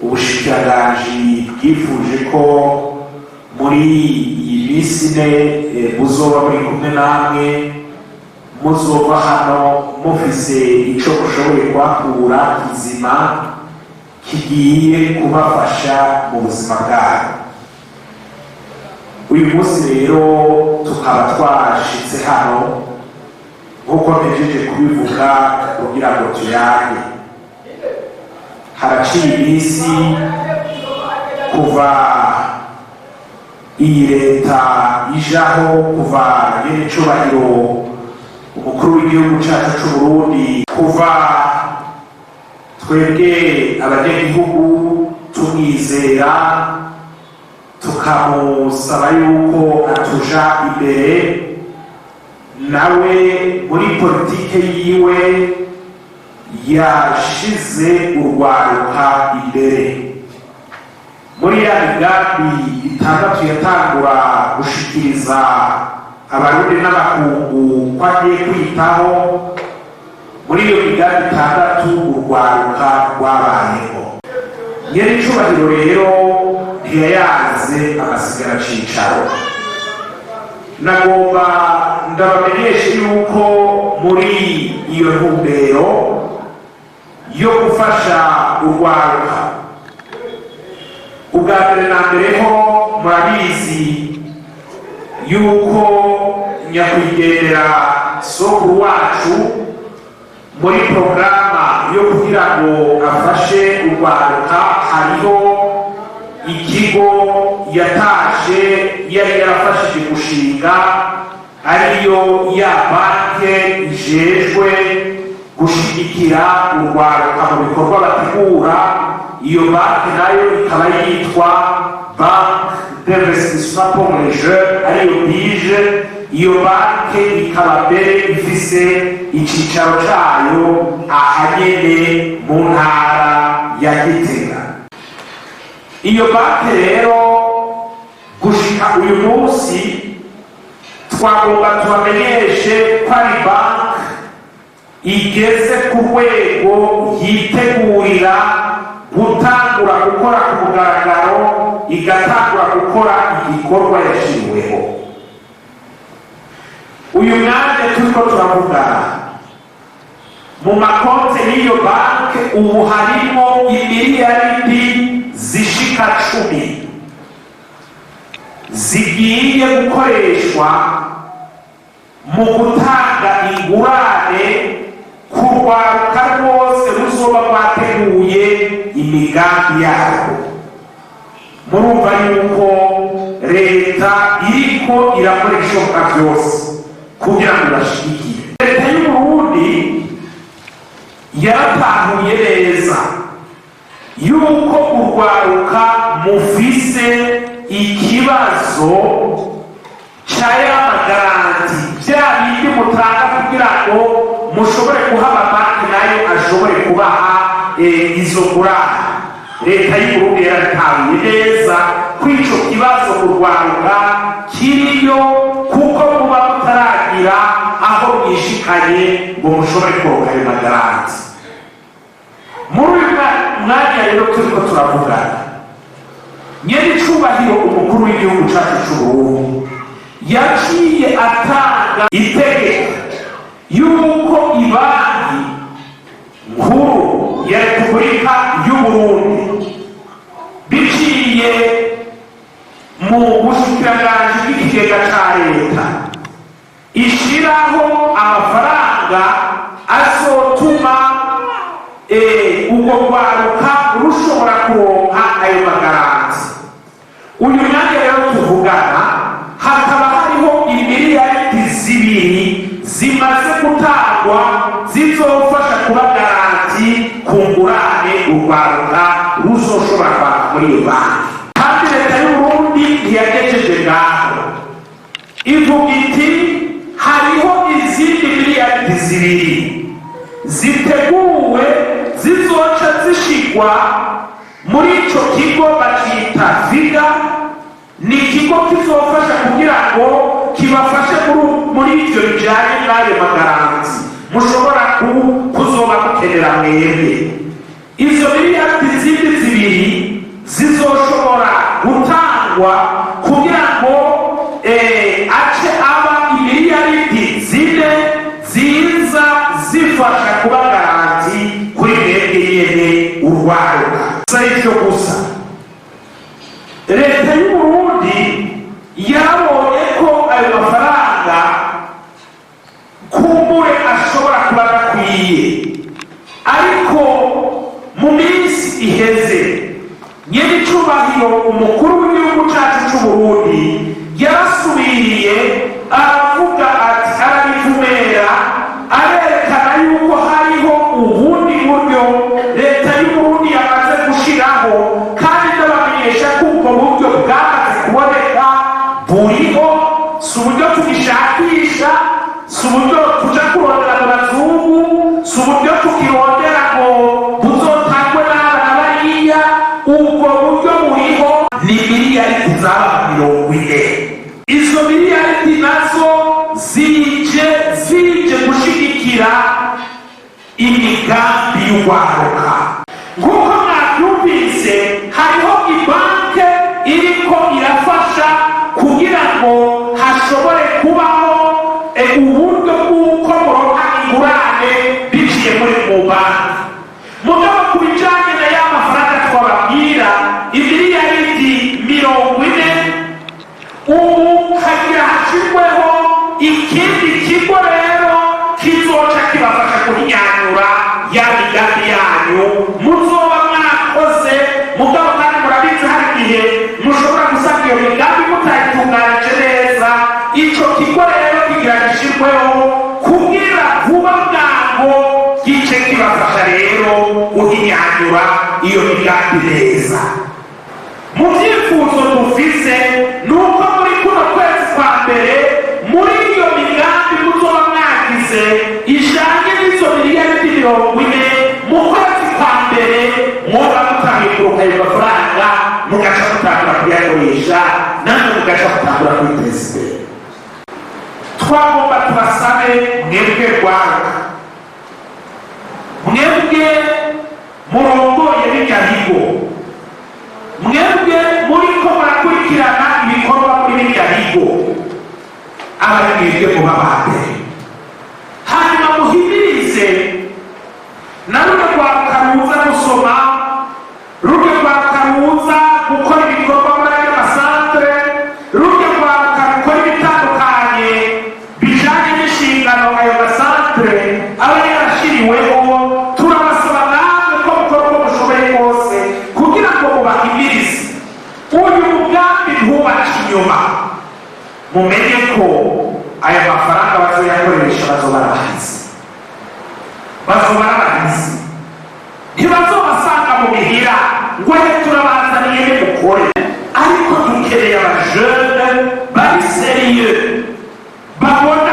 Ubushikiranganji bwifuje ko muri iyi minsi 4 buzoba muri kumwe namwe, muzova hano mufise ico mushoboye kuhakura kizima kigiye kubafasha mu buzima bwanyu. Uyu munsi rero tukaba twashitse hano, nk'uko mpejeje kubivuga, kugira ngo tuyage. Haraciye iminsi kuva iyi leta ijaho, kuva nyen'icubahiro umukuru w'igihugu cacu c'Uburundi, kuva twebwe abanyagihugu tumwizera, tukamusaba yuko atuja imbere, nawe muri politike yiwe yashize urwaruka imbere. Muri ya migambi 6 yatangura gushikiriza Abarundi n'abakungu ko agiye kwitaho, muri iyo migambi 6 urwaruka rwabayeho. Nyen'icubahiro rero ntiyayanze amasigara cicaro. Nagomba ndabamenyeshe yuko muri iyo ntumbero yo gufasha urwaruka, ubwa mbere na mbere ho murabizi yuko nyakwigendera sokuru wacu, muri porogaramu yo kugira ngo afashe urwaruka, hariho ikigo yatashe yari yarafashije gushinga, ariyo ya banke ijejwe gushigikira urwaruka mu bikorwa bategura. Iyo banki nayo ikaba yitwa Banque d'investissement pour les jeunes, ariyo BIJE. Iyo banki ikaba mbere ifise icicaro cayo ahanyene mu ntara ya Gitega. Iyo banki rero, gushika uyu munsi, twagomba tubamenyeshe ko ari banki igeze ku rwego yitegurira gutangura gukora ku mugaragaro, igatangura gukora igikorwa yashyiriweho. Uyu mwanya turiko turavugana, mu makonte y'iyo banki ubu harimo imiliyaridi zishika 10 zigiye gukoreshwa mu gutanga ingurane ku rwaruka rwose ruzoba rwateguye imigambi yarwo. Murumva yuko leta iriko irakora ibishoboka byose kugira ngo ibashigikire. Leta y'Uburundi yaratahuye neza yuko urwaruka mufise ikibazo ca ya ma garanties, bya bindi mutanga kugira ngo mushobore guha amabanki nayo ashobore kubaha izo ngurane. Leta y'Uburundi yarabitahuye neza ko ico kibazo urwaruka kiriyo, kuko muba mutaragira aho mwishikanye ngo mushobore kuronka ayo ma garanties. Muri uyu mwanya rero turiko turavugana, nyen'icubahiro umukuru w'igihugu cacu c'Uburundi yaciye atanga itegeko yuko Ibanki Nkuru ya Repubulika y'Uburundi, biciye mu bushikiranganji bw'ikigega ca leta, ishiraho amafaranga azotuma urwo rwaruka rushobora kuronka ayo ma garanties. Uyu mwanya rero tuvugana, hakaba hariho imiliyaridi 2 zimaze gutangwa zizofasha kuba garantie ku ngurane urwaruka ruzoshobora kwaka muri iyo banki. Kandi leta y'Uburundi ntiyagejeje ngaho, ivuga iti hariho izindi miliyaridi 2 ziteguwe zizoca zishigwa muri ico kigo bacita VIGA. Ni ikigo kizofasha kugira ngo kibafashe muri ivyo bijanye n'ayo ma garanties mushobora kuzoba mukenera mwebwe. Izo miliyaridi zindi 2. gutangwa kugira ngo ace aba imiliyaridi 4 ziza zifasha kuba garantie kuri mwebwe nyene urwaruka. Si ivyo gusa, Leta y'Uburundi yarabonye ko ayo mafaranga kumbure ashobora kuba adakwiye, ariko mu minsi iheze nyenicubahiro umukuru w'igihugu cacu c'Uburundi yarasubiriye aravuga ati, arabivumera, arerekana yuko hariho ubundi buryo Leta y'Uburundi yamaze gushiraho, kandi ndabamenyesha ko ubwo buryo bwamaze kuboneka, buriho. Si uburyo tugishakisha, si uburyo tuja kurondera mu bazungu, si uburyo tukirondera ngo buzotangwe n'aba na bariya. Ubwo buryo buriho, ni miliyari zaba 40. Izo miliyaridi nazo zije gushigikira imigambi y'urwaruka. Nk'uko mwabyumvise, hariho ibanke iriko irafasha kugira ngo hashobore kubaho uburyo bw'uko muronka ingurane biciye muri mu banki. Mugabo ku bijanye na ya mafaranga twababwira, imiliyaridi 40, ubu hagira hashirweho ikindi kigo rero kizoca kibafasha kuhinyanyura ya migambi yanyu muzoba mwakoze. Mugabo kandi murabizi, hari igihe mushobora gusanga iyo migambi mutayitunganije neza. Ico kigo rero kigira gishirweho kugira vuba bwango gice kibafasha rero guhinyanyura iyo migambi neza. Mu byifuzo dufise ni uko muri kuno kwezi kwa mbere, muri iyo migambi muzoba mwagize ijanye n'izo miliyaridi 40, mu kwezi kwa mbere mwoba mutangiye ayo mafaranga, mugaca mutangura kuyakoresha, namwe mugaca mutangura kwiteza imbere. Twagomba tubasabe mwebwe rwaruka, mwebwe murongoye bijya bigo, mwebwe muriko murakurikirana ibikorwa muri bijya bigo, aba ari mwebwe muba ba mbere. Hanyuma muhimirize na runo rwaruka ruza gusoma, runo rwaruka ruza gukora ibikorwa muri ayo masantere, runo rwaruka rukora ibitandukanye bijanye n'inshingano ayo masantere aba yarashiriweho. Turabasaba namwe ko mukora uko mushoboye kose kugira ngo mubahimirize, uyu mugambi ntubace inyuma. Mumenye ko aya mafaranga bazoyakoresha bazoba arabahizi, bazoba arabahizi. Ntibazobasanga mu mihira ngo ahe turabazaniye nimukore, ariko dukeneye abajene bari sérieux, babona.